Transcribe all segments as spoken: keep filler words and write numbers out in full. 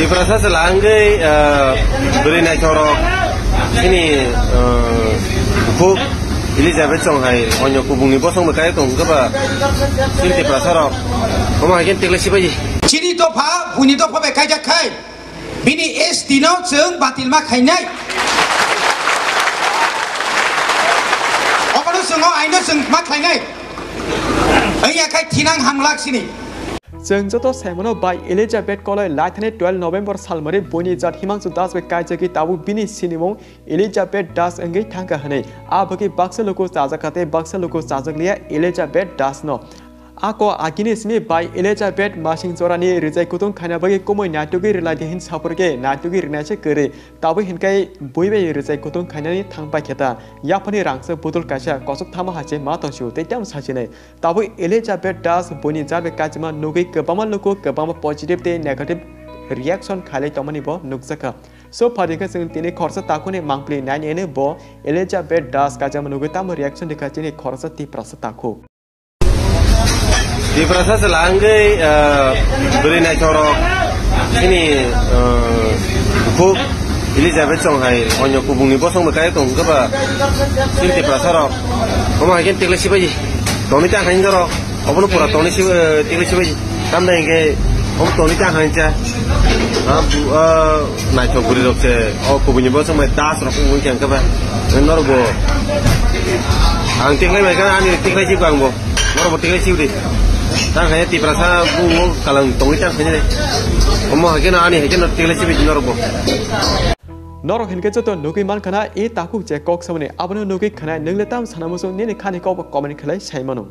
Tiprasa chwla wngwi, ah, bwrwi naithok rok chini, ah, bukhuk Elizabeth Chonghai onyo kubungni bosongbo kai tong hwnkhe ba chini Tiprasa rok omo hai khe tikle sibaji. Chini dopha, buini dopha bai kaijak khai. Bini S T no chwng batil ma khainai. Obono chwng o aino chwng ma khlainai. Wngya khai thinang hamlak sini. Chwng joto saimano bai Elizabeth Koloi laithani twelve November salmari buini jat Himanshu Das bai kaijagwi tabuk bini sinimung Elizabeth Das wngwi thangkha hwnwi. A bagwi baksa luku chajakha tei baksa luku chajakliya Elizabeth Das no. Ako agini simi bai Elizabeth masing jorani rijai kutung khaina bagwi kumui naitugwi rwlaidi hin sapor khe naitugwi rwnaisa kwrwi. Tabwi hinkai bui bai rijai kutung khainani thang paikhe ta. Yaphani rangchak budul kaisa kosok thama hai se ma tongsu tei tamo sachinai. Tabwi Elizabeth Das buini jarbe kachima nugwi kwbangma luku kwbangma positive tei negative reaction khailai tongmani bo nukjakha. So phaidi khe chwng tini khoroksa takhukni mangpili nai nini bo Elizabeth Das kachima nugwi tamo reaction rikha chini khoroksa Tiprasa takhuk. Tiprasa chwla wngwi, ah, bwrwi naithok rok chini, ah, bukhuk Elizabeth Chonghai onyo kubungni bosongbo kai tong hwnkhe ba chini Tiprasa rok omo hai khe tikle sibaji tongwi ta hai dorok obono pura tongwi si-, eh, tikle sibaji tamda hinkhe omo tongwi ta hai cha. Ah, bu-, ah, naithok bwrwi rok se o kubuni bo chwng bai Das rok wng khe ba norok bo ang tiklai bai kha ani tiklai si bang bo norok bo tiklai si udi tang hai Tiprasa bu kalang tongwi tang hai omo hai khe ani hai khe tiklai si bi norok bo. Norok hinkhe joto nugwi mankha na e takhuk je kok samani abono nugwi khwnai nwngle tam sana muchung nini khani kok bo comment khlai sai mano.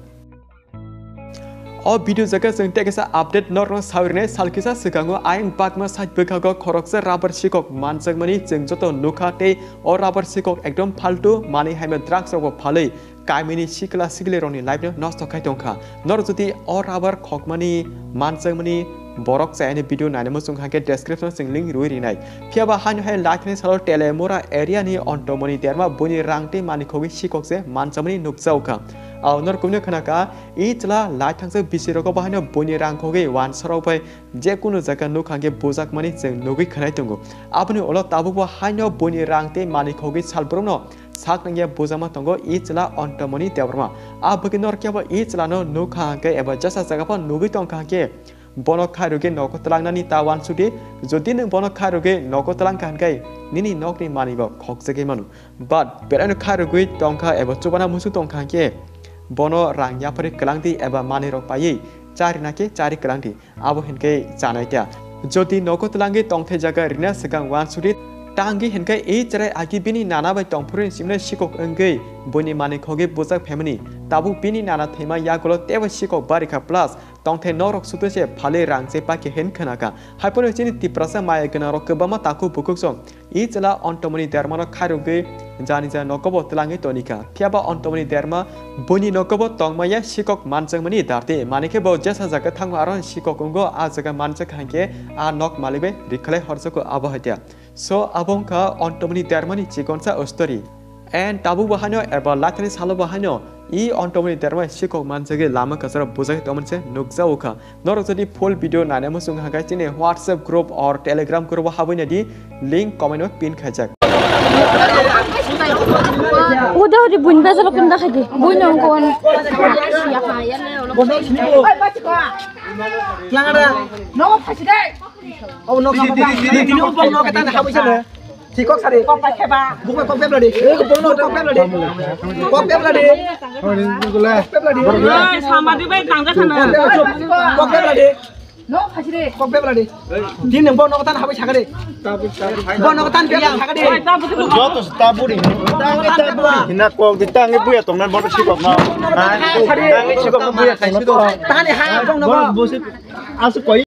O video jaga chwng tei kaisa update norokno sawi rwnai. Sal kisa swkango ayang bakma side bwkhago khoroksa rubber sikok manjakmani chwng joto nukha tei o rubber sikok ekdom phaltu manwi hai drugs rokbo phalwi kaimini sikla sikli rokni life no nosto khai tongkha. Norok jodi o rubber khokmani manjakmani borok chayani video nainamo chwng hangkhe description o chwng link rwi rinai. Phiyaba haino hai laithani salo Telemura area ni Ontomoni Derma buini rang tei mani khogwi sikok se manjakmani nukjaokha. Ao norok kumino khwnakha. I chwla lai thangsa bisi rogo bahaino buini rang khogwi wansarok bai je kunu jaga nukha hwnkhe bujakmani chwng nugwi khwnai tongo. Aboni ulo tabukbo haino buini rang tei manwi khogwi salbrumno sak nangya bujakma tongo i chwla Ontomoni Debbarma. A bagwi norok kebo i chwlano nukha hwnkhe eba jesa jaga pho nugwi tongkha hwnkhe bono khairogwi nogo twlangnani ta wansukdi. Jodi nwng bono khairogwi nogo twlangkha hwnkhe nini nokni manwibo khokjagwi mano. But beraino khairogwi tongkha eba chubana muchung tongkha hwnkhe bono rang yapharwi kwlangdi eba manwirok paiwi charina khe chari kwlangdi, abo hinkhe chanai ta. Jodi nogo twlangwi tongthai jaga rina swkang wansukdi, tangwi hinkhe i chwrai agi bini nana bai tongphuru simno sikok wngwi buini manwi khogwi bujak phaimani. Tabuk bini nana thwima yagulo teibo sikok barikha plus tongthai norok sutwi se phalwi rang se pakhe hin khwnakha. Haiphano chini Tiprasa maya gwnangrok kwbangma takhuk bukhuksong i chwla Ontomoni Dermano khairogwi jani ja nogobo twlangwi tonikha. Phiyaba Ontomoni Derma buini nogobo tongmaya sikok manjakmani darti. Manikhe bo jesa jaga thangma aro sikok wngo a jaga manjak hainkhe a nok malik bai rikhalai horjago abo haitya. So abo wngkha Ontomoni Dermani chikonsa story. And tabuk bo haino eba laithani salo bo haino i Ontomoni Derma sikok manjagwi lama kwcharo bujagwi tongmani se nukjago kha. Norok jodi full video naina muchung hwnkhe chini WhatsApp group or Telegram group o habwi naidi, link comment o pin khaijak. Udah udah buin baca lo kunda khaji. Buin nong kon. Langara. Nogo phasi dai. Oh, nogo. Tini, tini, tini, tini, tini, tini, tini, tini, tini, tini, tini, Sikok sari. Kok pai kheba. Bukma kok pebla di. Eh, kok pebla di. Kok pebla di. Kok pebla di. Oi, samadi bai tangja khana. Kok pebla di. No, phasire. Kok pebla di. Din nang bo nogo tan habai sakade. Bo nogo tan pebla sakade. Joto taburi. Tan pebla. Hina kok di tangi buya tongnan bo sikok na. Tangi sikok na buya tongnan. Tani ha, bo nogo. Asu koi.